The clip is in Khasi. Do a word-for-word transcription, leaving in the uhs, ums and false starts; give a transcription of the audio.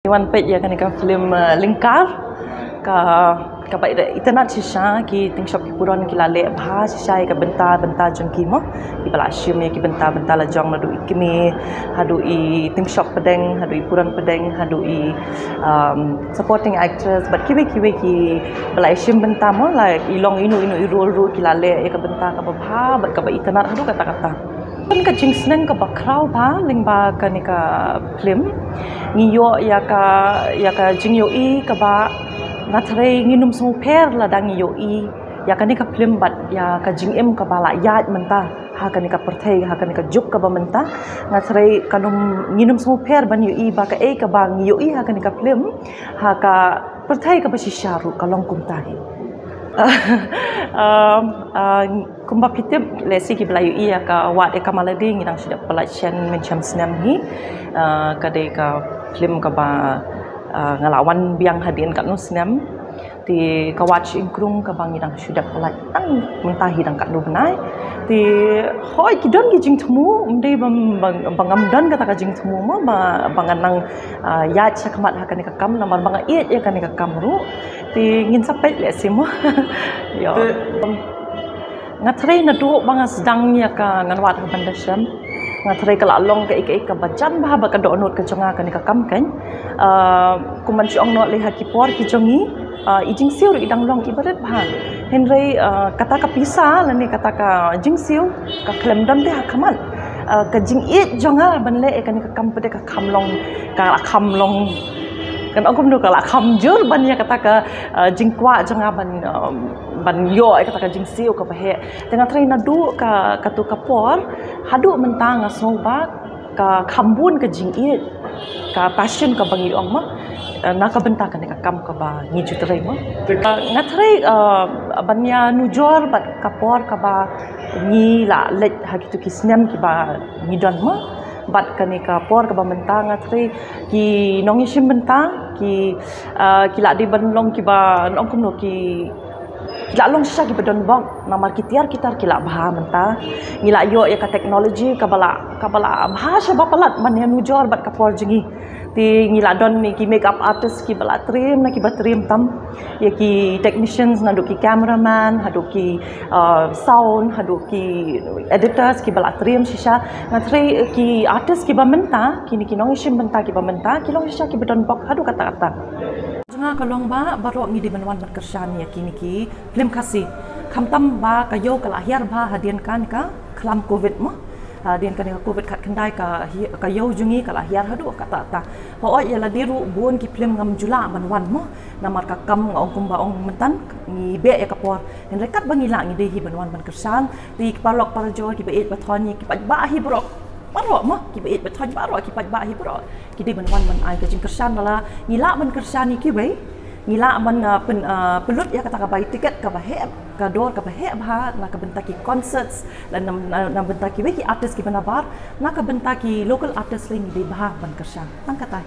Wan peit ïa kane ka film, uh, Lyngkar, ka, kaba itynnad shisha. Ki tyngshop ki puron ki la leh bha shisha ïa ka bynta, bynta jong ki mo. Kiba la shim ïa ki bynta, bynta la jong, naduh i kmie haduh i tyngshop pdeng, haduh i puron pdeng, haduh i, um, supporting actress, bad kiwei kiwei kiba la shim bynta mo, la i long ino ino i role ruh ki la leh ïa ka bynta kaba bha bad kaba itynnad haduh katta katta. Ka jingsneng kaba khraw bha lyngba kane ka film, ngi ïoh ïa ka, ïa ka jingïohi kaba nga threi ngin ym sngewpher lada ngi ïohi ïa kane ka film bad ïa ka jingim kaba la ïaid mynta ha kane ka pyrthei, ha kane ka juk kaba mynta. Nga threi kan ym, ngin ym sngewpher ban ïohi ba kaei kaba ngi ïohi ha kane ka film, ha ka pyrthei kaba shisha ruh ka long kumta hi. Um, uh, kumba phi tip, lehse kiba la ïohi ïa ka Wad ïa ka Maladi, ngi dang shu dep pyllait shen mynshem snem hi. Uh, ka dei ka film kaba, uh, nga la wan biang hadien katno snem. Te ka Wad Shyieng Krung kaba ngi dang shu dep pyllait tang mynta hi dang katno bnai. Te hooid ki don ki jingthmu, ym dei ba, ba, ba ngam don kata ka jingthmu mo, ba, ba ngan nang, uh, ïaid shakhmat ha kane ka kam, namar ba nga ïeit ïa kane ka kam ruh. Te ngin sa peit lehse mo. Ïa. Te nga threi naduh ba nga sdang ïa ka, ngan wad ha Bandashem. Nga threi ka la long kaei kaei kaba jan bha bad ka dohnud ka jong nga kane ka kam kan. Uh, kumban shu ong noh lei ha ki por ki jong ngi, uh, i jingsiew ruh i dang long iba rit bha. Hynrei, uh, kata ka pisa lane kata ka jingsiew ka khlem don te ha khmat. Uh, ka jingïeit jong nga ban leh ïa kane ka kam pat ka kham long, ka la kham long, kan ong kumno, ka la kham jur ban ïa kata ka, uh, jingkwah jong nga ban, um, ban ïoh ïa kata ka jingsiew kaba heh. Te nga threi naduh ka, kato ka por haduh mynta nga sngew ba ka kham bun ka jingïeit, ka passion kaba ngi ong mo, eh, na ka bynta kane ka kam kaba ngi ju trei mo. Te nga threi, eh, ban ïa nujor bad ka por kaba ngi la leit ha kito ki snem kiba ngi don mo. Bad kane ka por kaba mynta nga threi ki nongïashim bynta ki, eh, ki la dei ban long kiba, ong kumno, ki ki la long shisha kiba donbok, namar ki tiar ki tar ki la bha mynta. Ngi la ïoh ïa ka technology kaba la, kaba la bha sha ba palat ban ïa nujor bad ka por jong ngi. Te ngi la don ne ki makeup artist kiba la triem na kiba triem tam. Ïa ki technicians naduh ki cameraman, haduh ki, uh, sound, haduh ki editors kiba la triem shisha. Nga threi ki artist kiba mynta, kine ki nongïashim bynta kiba mynta, ki long shisha kiba donbok haduh katta katta. Jong nga ka long ba baroh ngi dei ban wan ban kyrshan ïa kine ki film Khasi. Khamtam ba ka ïew ka la hiar bha hadien kane ka khlam covid mo. Hadien kane ka covid khatkhyndai ka hi-, ka ïew jong ngi ka la hiar haduh katta katta. Hooid ïa lade ruh bun ki film ngam ju lah ban wan mo. Namar ka kam, nga ong kumba ong mynta ngi beh ïa ka por. Hynrei katba ngi lah ngi dei hi ban wan ban kyrshan. Te ki paralok parajor kiba ïeit ba thon ïa ki paidbah hi baroh. Baroh mo, kiba ïeit ba thon baroh ki paidbah hi baroh. Ki dei ban wan ban ai ka jingkyrshan lada ngi lah ban kyrshan ïa kiwei. Ngi lah ban, uh, pyn, uh, pynlut ïa kata ka bai tiket kaba heh, ka dor kaba heh bha na ka bynta ki concerts, lane na, na, na bynta kiwei ki artist kiba nabar, na ka bynta ki local artist lei ngi dei bha ban kyrshan. Tang kata hi.